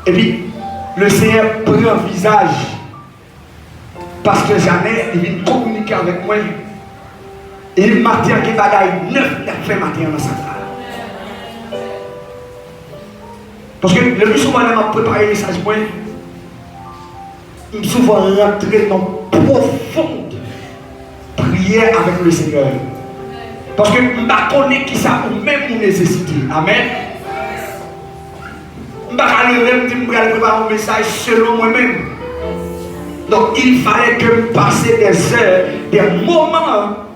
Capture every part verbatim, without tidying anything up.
Epi, Lesenyè pran vizaj Pastè Janet, li vin kominike avèk mwen. E maten an, gen bagay nèf n ap fè maten an nan sal la. Paske lepi souvan, lè m ap prepare mesaj mwen, m souvan rantre nan pwofon priyè avèk Lesenyè. Paske m pa konnen kisa ou menm ou nesesite. Amèn. M pa ka leve m di m pral prepare yon mesaj selon mwen menm. Donc, il fallait que m pase des heures, des moments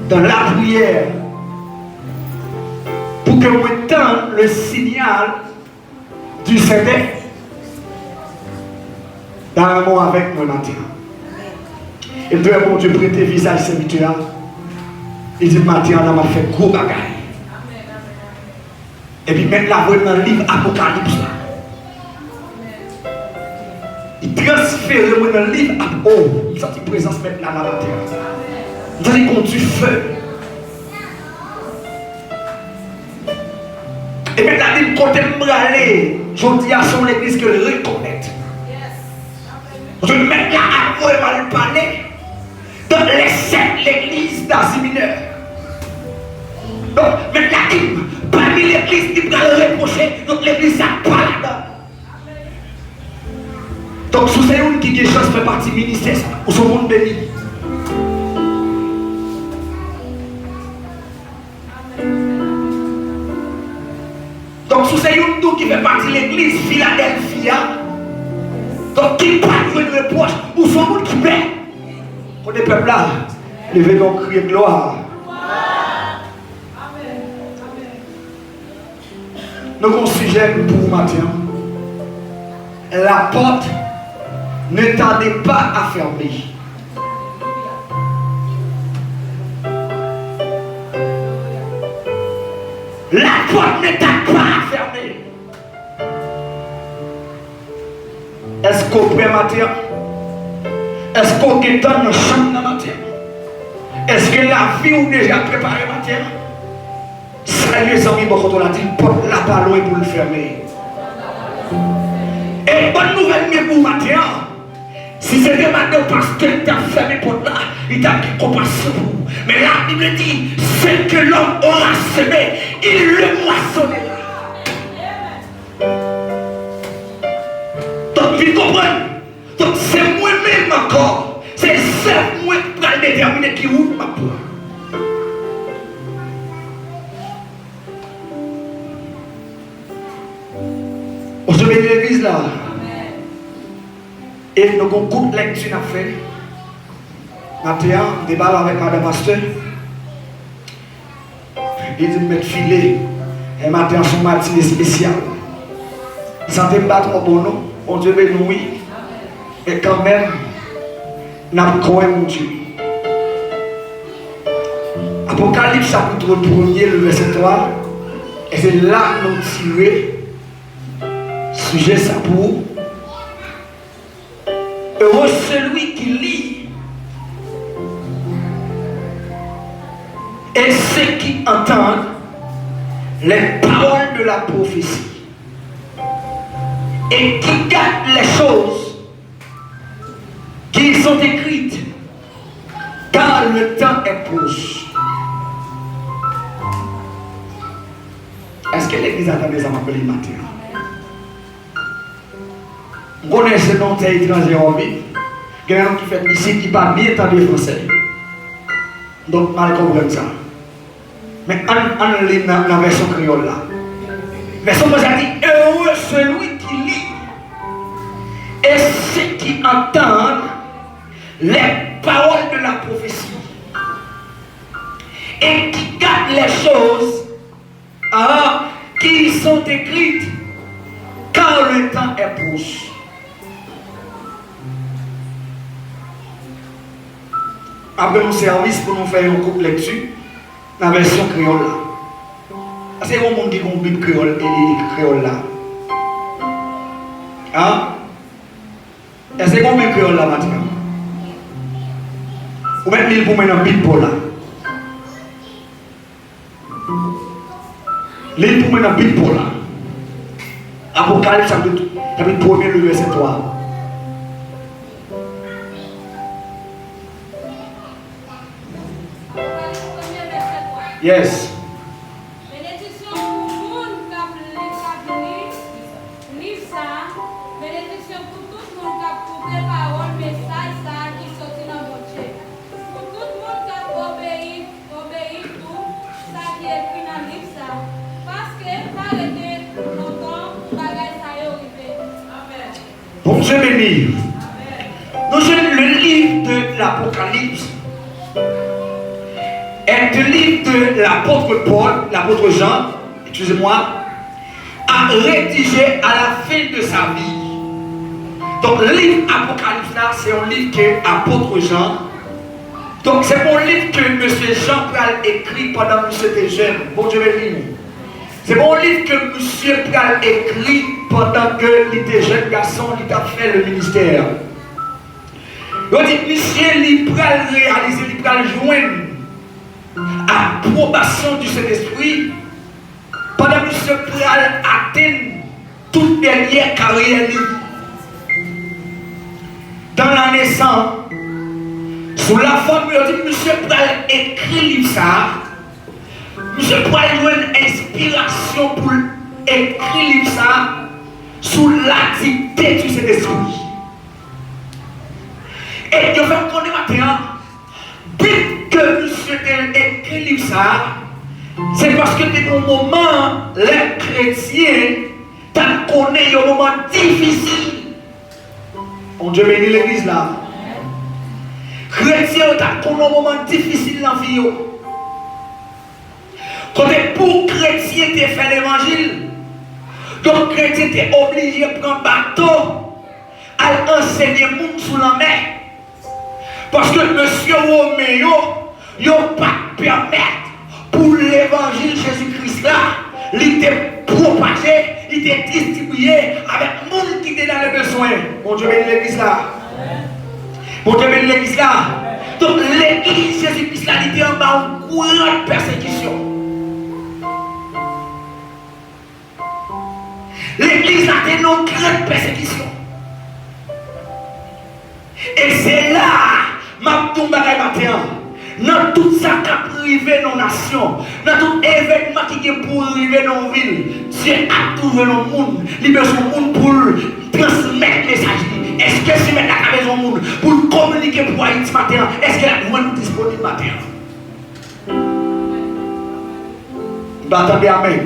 dans la prière pour que mwen tann le signal du Sentè. Dayè, mwen avèk mwen maten an. E m te wè Bondye prete vizaj sèvitè a. Li di m maten an, m ap fè gwo bagay. Epi Mèt la voye m nan liv Apokalips la. Li transfere mwen nan liv Ap-, oh, m santi prezans Mèt la nan maten an. M santi kon dife. E Mèt la di m kote m prale, jodi a se yon legliz ke l rekonèt. Paske Mèt la ap voye m al pale dans les sept églises d'Asie Mineure. Donk, Mèt la di m, pami legliz li pral repwoche, donk legliz sa pa ladan. Donk, si w se youn ki gen chans fè pati ministè sa, ou se yon moun beni. Donk, si w se youn tou ki fè pati legliz Filadèlfi a, donk, ki pa t jwenn repwòch, ou se yon moun ki bèl. Kote pèp la? Leve men w, kriye glwa. Nou gen yon sijè pou ou maten an. La porte ne tarde pas à fermer. La porte ne tarde pas à fermer. Èske w prè maten an? Èske w gentan nan chanm nan maten an? Èske lavi w deja prepare maten an? Salye zanmi bò kote w la, di l pòt la pa lwen pou l fèmen. E bòn nouvèl m gen pou w maten an, si se te madan pastè ki t ap fèmen pòt la, li t ap gen konpasyon pou ou. Men Labib di, ce que l'homme aura semé, il le moissonnera. Donk, vin konprann. Donk, se mwen menm ankò. Se zèv mwen ki pral detèmine ki wout m ap pran. Bondye beni legliz la. E nou gon kout lèkti n ap fè. Maten an, m te pale avèk madan pastè. Li di m mèt file. E maten an se yon maten espesyal. Sante m pa twò bon non. Bondye beni w wi. Men kanmenm, n ap kwè Bondye. Apokalips chapit premye, le vèsè twa, e se la nou tire sijè sa pou ou. Heureux celui qui lit et ceux qui entendent les paroles de la prophétie et qui gardent les choses qui sont écrites, car le temps est proche. Èske legliz la tande sa m ap li maten an? M konnen se nan yon tè etranje w ap viv. Gen yon ki fèt isit ki pa byen tande fransè. Donk, mal konprann sa. Men ann, ann li nan, nan vèsyon kreyòl la. Vèsyon fransè a di, Heureux celui qui lit et ceux qui entendent les paroles de la prophétie et qui gardent les choses ah, qui sont écrites, car le temps est proche. Apre yon sèvis pou nou fè yon kout lèkti nan vèsyon kreyòl la. Èske yon moun ki gen yon bib kreyòl e, e, e kreyòl la? An? Èske gen yon bib kreyòl la maten an? Ou mèt li l pou mwen nan bib pa w la. Li l pou mwen nan bib pa w la. Apokalips chapit, chapit premye, le vèsè twa. Yes. Benediksyon pou moun k ap li, k ap li liv sa a. Benediksyon pou tout moun k ap koute pawòl mesaj sa a ki soti nan Bondye. Pou tout moun k ap obeyi, obeyi tou sa ki ekri nan liv sa a. Paske pa rete lontan pou bagay sa yo rive. Amèn. Bondye beni. Nou jwenn le livre de l'Apocalypse est le livre de l'apôtre Paul, l'apôtre Jean, excusez-moi, a rédigé à la fin de sa vie. Donk, liv Apokalips la, se yon liv ke apot Jan, donk, se pa yon liv ke mesye Jan pral ekri pandan misye te jèn. Bondye beni nou. Se pa yon liv ke misye pral ekri pandan ke li te jèn gason, li t ap fè le ministè. Yo di misye, li pral reyalize, li pral jwenn apwobasyon di Sentespri pandan misye pral atenn tout dènyè karyè li. Dan lane san, sou lafòm yo di misye pral ekri liv sa a, misye pral jwenn enspirasyon pou l ekri liv sa a sou la dikte di Sentespri. E yo fè m konnen maten an, bit ke misye te ekri liv sa a, se paske te gen yon moman lè kretyen t ap konnen yon moman difisil. Bondye beni legliz la. Kretyen yo t ap konnen yon moman difisil nan vi yo. Kote pou kretyen te fè levanjil, donk kretyen te oblije pran bato al ansenye moun sou lanmè. Paske mesye Women yo, yo pa t pèmèt pou levanjil Jezi Kris la, li te pwopaje, li te distribiye avèk moun ki te nan le bezwen. Bondye beni legliz la. Bondye beni legliz la. Donk, legliz Jezi Kris la, li te anba yon gran pèsekisyon. Legliz la te nan yon gran pèsekisyon. E se la a, m ap di w yon bagay maten an. Nan tout sa k ap rive nan nasyon, nan tout evènman ki gen pou rive nan yon vil, Dye ap toujou jwenn yon moun. Li bezwen yon moun pou l transmèt mesaj li. Èske Semèt la ka bezwen yon moun pou l kominike pou Ayiti maten an? Èske l ap jwenn disponib maten an? M pa tande amèn.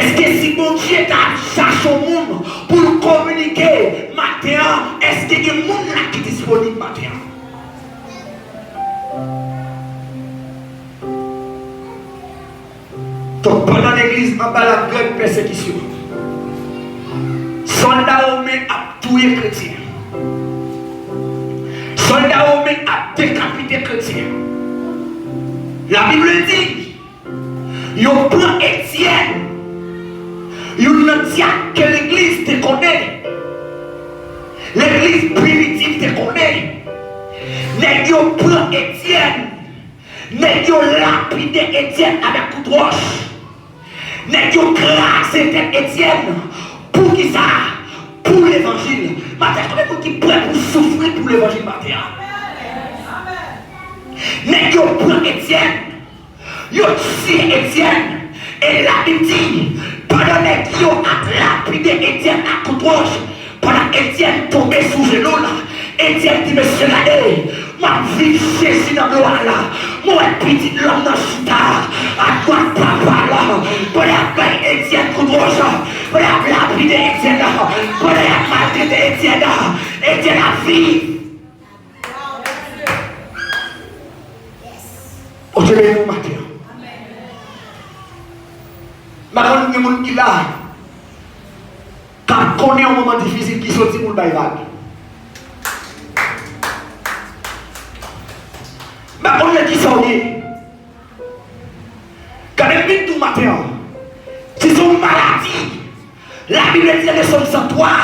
Èske si Bondye ta ap chache yon moun pou l kominike maten an, èske gen moun la ki disponib maten an? Donk, pandan legliz anba lagrèn pèsekisyon, sòlda women ap touye kretyen. Sòlda women ap dekapite kretyen. Labib di, yo pran Etyèn, youn nan dyak ke legliz te konnen, legliz primitif te konnen. Nèg yo pran Etyèn, nèg yo lapide Etyèn avèk kout wòch. Nèg yo kraze tèt Etyèn. Poukisa? Pou levanjil. Maten, konbyen moun ki prè pou soufri pou levanjil maten an? Nèg yo pran Etyèn. Yo tiye Etyèn. E Labib di, pandan nèg yo ap lapide Etyèn ak kout wòch, pandan Etyèn tonbe sou jenou l, Etyèn di, "Mesye, gade, m ap viv Jezi nan glwa la. Mwen wè Pitit Lòm nan chita adwat Papa l." Pandan y ap bay Etyèn kout wòch, pandan y ap lapide Etyèn, pandan y ap maltrete Etyèn, Etyèn ap viv. Bondye beni w maten an. M pa konn gen moun ki la, k ap konnen yon moman difisil ki soti pou l bay vag. M pa konn nan kisa w ye. Gade m vin di w maten an. Si se yon maladi, Labib di nan Sòm san twa,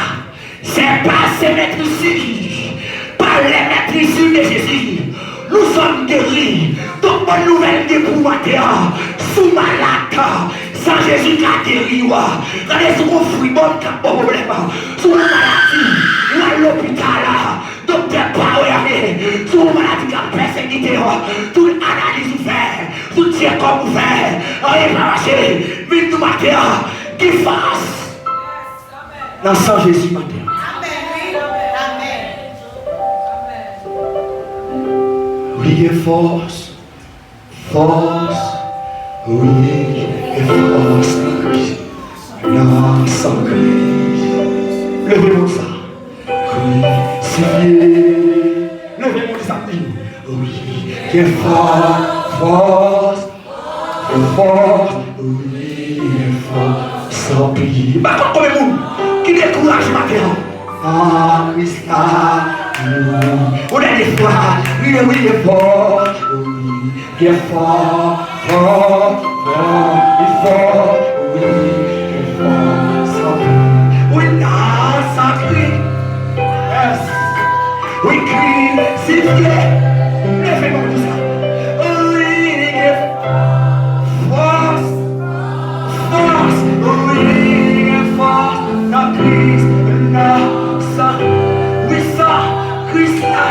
c'est par ses meurtrissures, par les meurtrissures de Jésus, Nous sommes guéris. Donk, bòn nouvèl m gen pou w maten an. Si w malad, San Jezi ka geri w. Gade, si w gon fribòn k ap ba w pwoblèm, si w gon maladi, w al lopital, doktè pa wè anyen. Si w gon maladi k ap pèsekite w, tout analiz ou fè, tout tchekòp ou fè, anyen pa mache. Vin nou maten an, gen fòs nan san Jezi maten an. Amèn, wi. Amèn. Wi, gen fòs. Fòs. Wi, gen fòs nan Kris. Nan san Kris. Leve moun sa. Krisifye. Leve moun sa. Wi, gen fòs. Fòs. Fòs, wi, fòs, anpil. M pa konn konbyen moun ki dekouraje maten an. Nan Kris la, wi. Yon dènye fwa, wi, wi, fòs, wi, gen fòs, fòs, fòs, wi, fòs, wi, gen fòs, anpil. Wi, nan san Kris. Yes. Wi, krisifye. Leve men w konsa. Wi, gen fòs. Fòs. Wi, gen fòs nan Kris. Nan san. Wi, san Kris la.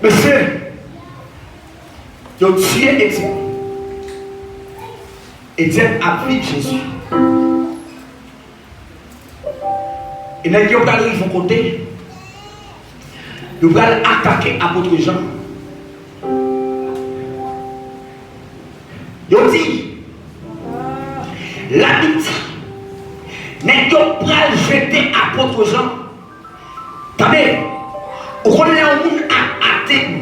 Mesye, yo tiye Edyèn. Edyèn ap viv Jezi. E nèg yo pral rive yon kote, yo pral atake apot Jan. Yo di, Labib di, nèg yo pral jete apot Jan. Tande, ou konn lè yon moun ap atenn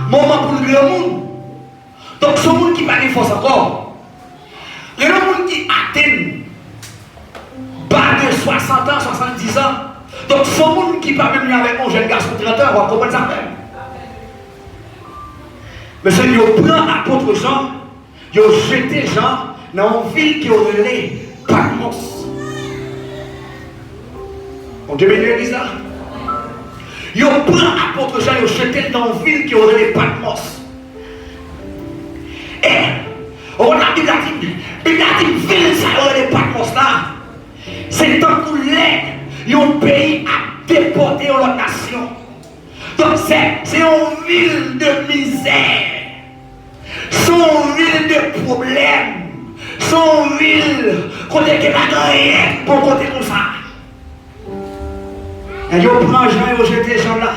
moman pou l granmoun. Donk, se yon moun ki pa gen fòs ankò. Gen yon moun ki atenn ba de swasant an, swasanndis an. Donk, se yon moun ki pa menm jan avèk yon jèn gason trant an, w ap konprann sa menm. Mesye, yo pran apot Jan, yo jete Jan nan yon vil ke yo rele Patmòs. Bondye beni legliz la. Yo pran apot Jan, yo jete l nan yon vil ke yo rele Patmòs. E, ou konn Bib la di, Bib la di vil sa yo rele Patmòs la, se tankou lè yon peyi ap depòte yon lòt nasyon. Donk, se, se yon vil de mizè. Se yon vil de pwoblèm. Se yon vil kote ke pa gen anyen bon kote konsa. Nèg yo pran Jan, yo jete Jan la.